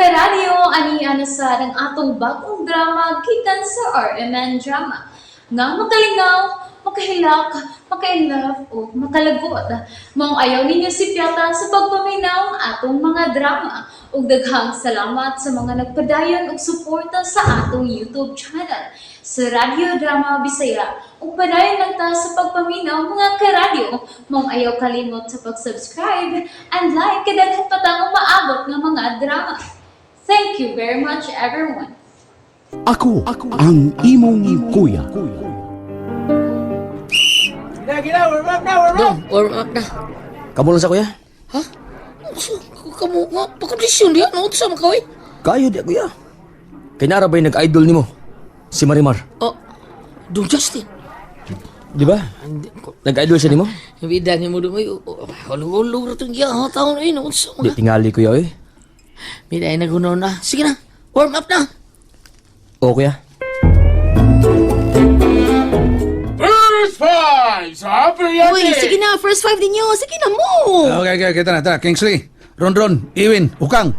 Karadyo, ani na sa ang atong bagong drama gikan sa RMN Drama nga makalingaw, makahilak, maka-inlove o makalagot. Maong ayaw ninyo sipyata sa pagpaminaw ang atong mga drama. Ug daghang salamat sa mga nagpadayon og suporta sa atong YouTube channel sa Radyo Drama Bisaya. Ug padayon lang ta sa pagpaminaw, mga karadyo. Maong ayaw kalimot sa pag-subscribe and like kay daghan pa tang umaabot nga mga drama. Thank you very much, everyone. Ako ang imong kuya. Dong, warm up na. Kamo lang sa kuya. Ha? Unsa kamo nga pakondisyon diha no unsa man ka oy? Kayo di kuya. Kay nara ba'y nag-idol nimo? Si Marimar. Oh, Dong Justin. Di ba? Nag-idol siya nimo? Bida ni mo dong oy. Hulog-hulog ra tong giya ha taon oy no unsa Di man ka? tingali kuya oy. Bida ay nagunaw na. Sige na. Warm up na. Oo kuya. First five sa Upper Yate! Uy, sige na, first five ninyo. Sige na mo. Okay, tara, tara. Kingsley, Ronron, Iwin, Ukang.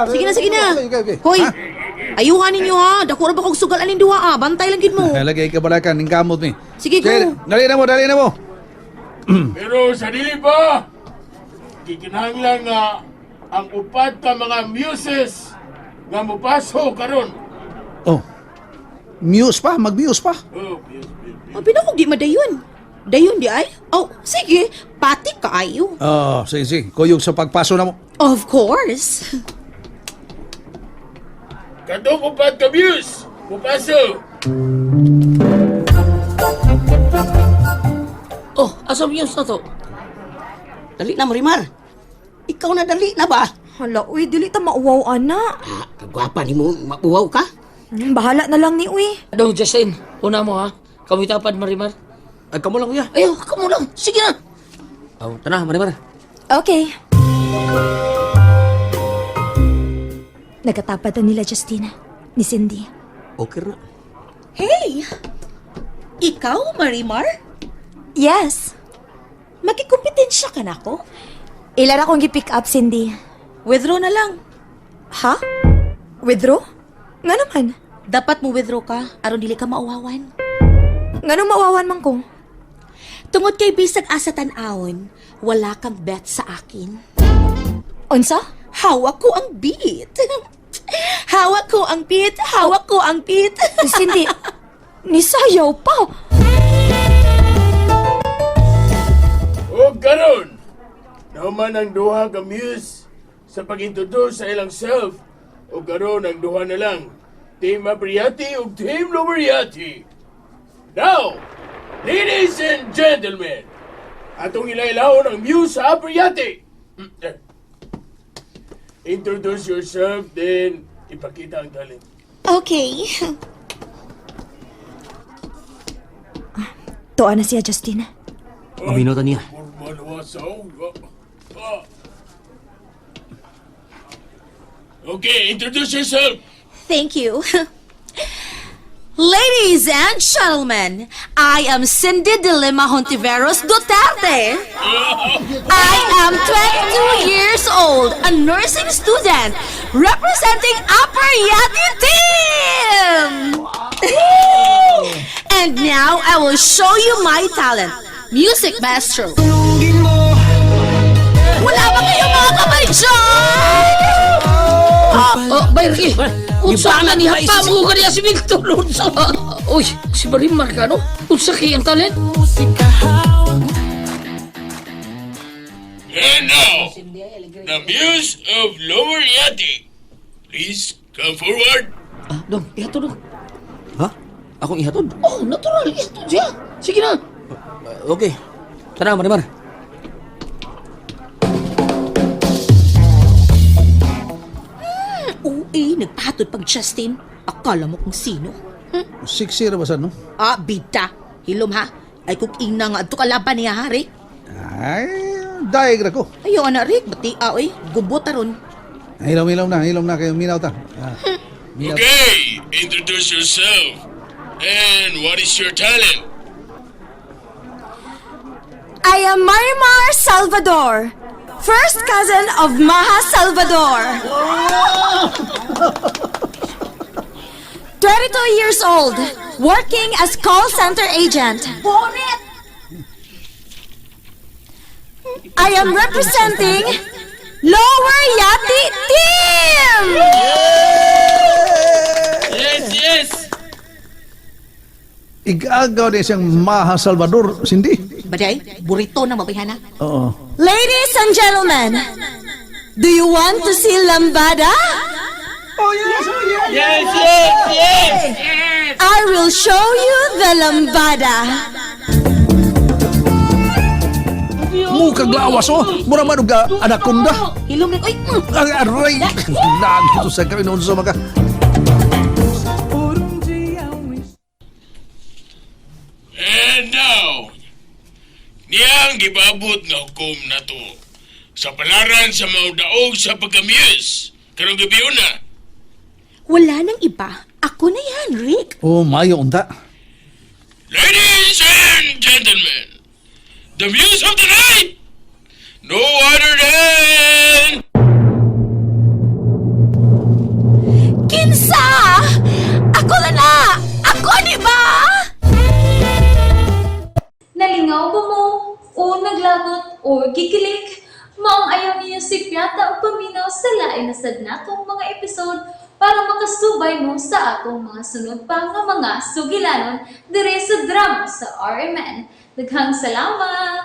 Sige na, sige na. Hoy, ayuhan ninyo ha. Dako ra ba kog sugal aning duha ah. Bantay lang gid mo. Lagay ka balakan, ning kamot ni. Sige, go. Dali na mo, dali na mo. Pero sa dili pa, gikinahanglan nga ang upat ka mga muses nga mupaso karon. Oh. Muse pa, mag-muse pa. Oh, muse, muse, muse. Abi na kog di madayon. Dayon di ay? Oh, sige. Pati kaayo. Oh, sige, sige. Kuyog sa pagpaso na mo. Of course. Katong upat ka muse, mupaso. Oh, asa muse na to? Dali na, Marimar. Ikaw na dali na ba? Hala, uy, dili ta mauwaw, ana. Ah, kagwapa ni mo, mabuwaw ka. Bahala na lang ni uy. Dong Justin, una mo ha. Kami tapad Marimar. Ay kamo lang kuya. Ayo, kamo lang. Sige na. Aw, tana Marimar. Okay. Nagkatapad na nila Justina, ni Cindy. Okay ra. Hey! Ikaw, Marimar? Yes. Magkikompetensya ka na ako? Ilan akong gi-pick up, Cindy. Withdraw na lang. Ha? Withdraw? Nga naman. Dapat mo withdraw ka aron dili ka mauwawan. Nga nung mauwawan man ko. Tungod kay bisag asa tan-awon, wala kang bet sa akin. Unsa? Hawak ko ang beat. Hawak ko ang beat, hawak ko ang beat. Cindy, nisayaw pa. O karon, nauman ang duha ka muse sa pag-introduce sa ilang self. O karon ang duha na lang, Team Apriati ug Team Lumeriati. Now, ladies and gentlemen, atong ilailawon ang muse sa Apriati. Introduce yourself, then ipakita ang talent. Okay. Tuwa na siya, Justina. Maminaw ta niya. Formal wasaw. Ah. Okay, introduce yourself. Thank you. Ladies and gentlemen, I am Cindy de Lima Hontiveros Duterte. I am 22 years old, a nursing student, representing Upper Yati Team! And now I will show you my talent, Music Maestro. Wala ba kayong mga kamay dyan? Oh, bayar ki. Unsa ka ni hapa mo ka niya si Victor unsa? Uy, si Marimar ka no? Unsa kay ang talent? And now, the muse of Lower Yati. Please come forward. Ah, dong, ihatod dong. Ha? Akong ihatod. Oh, natural ihatod siya. Sige na. Okay. Tana Marimar. Uy, nagpahatod pag Justin. Akala mo kung sino. Sexy ra ba sa no? Ah, bida. Hilom ha. Ay kung ina nga adto kalaban niya ha, Rick. Ay, daig ra ko. Ayaw na, Rick. Bati, ah, oy. Gubot taron. Hilom, hilom na, hilom na kayo. Minaw ta. Ah, minaw. Okay, introduce yourself. And what is your talent? I am Marimar Salvador, First cousin of Maha Salvador. 22 years old, working as call center agent. I am representing Lower Yati Team! Yes, yes! Igagaw din siyang Maha Salvador, Cindy. Baday, burrito na mabayhana. Oo. Ladies and gentlemen, do you want to see Lambada? Yes, yes, yes! I will show you the Lambada. Mukag lawas, oh. Mura man og anaconda. Hilom na, uy! Ay, aray! Lagi to sa kami noon sa maka. And now, niyang gibabot nga hukom na to sa palaran sa maudaog sa pagkamiyos. Karong gabi una. Wala nang iba. Ako na yan, Rick. Oh, mayo unta. Ladies and gentlemen, the muse of the night, no other than Kinsa! Ako na na! Ako di ba? Nalingaw ba mo? O naglagot o gikilig? Maong ayaw niyo si Piata o paminaw sa lain na sad natong mga episode para makasubay mo sa atong mga sunod pa nga mga sugilanon dire sa drama sa RMN. Daghang salamat!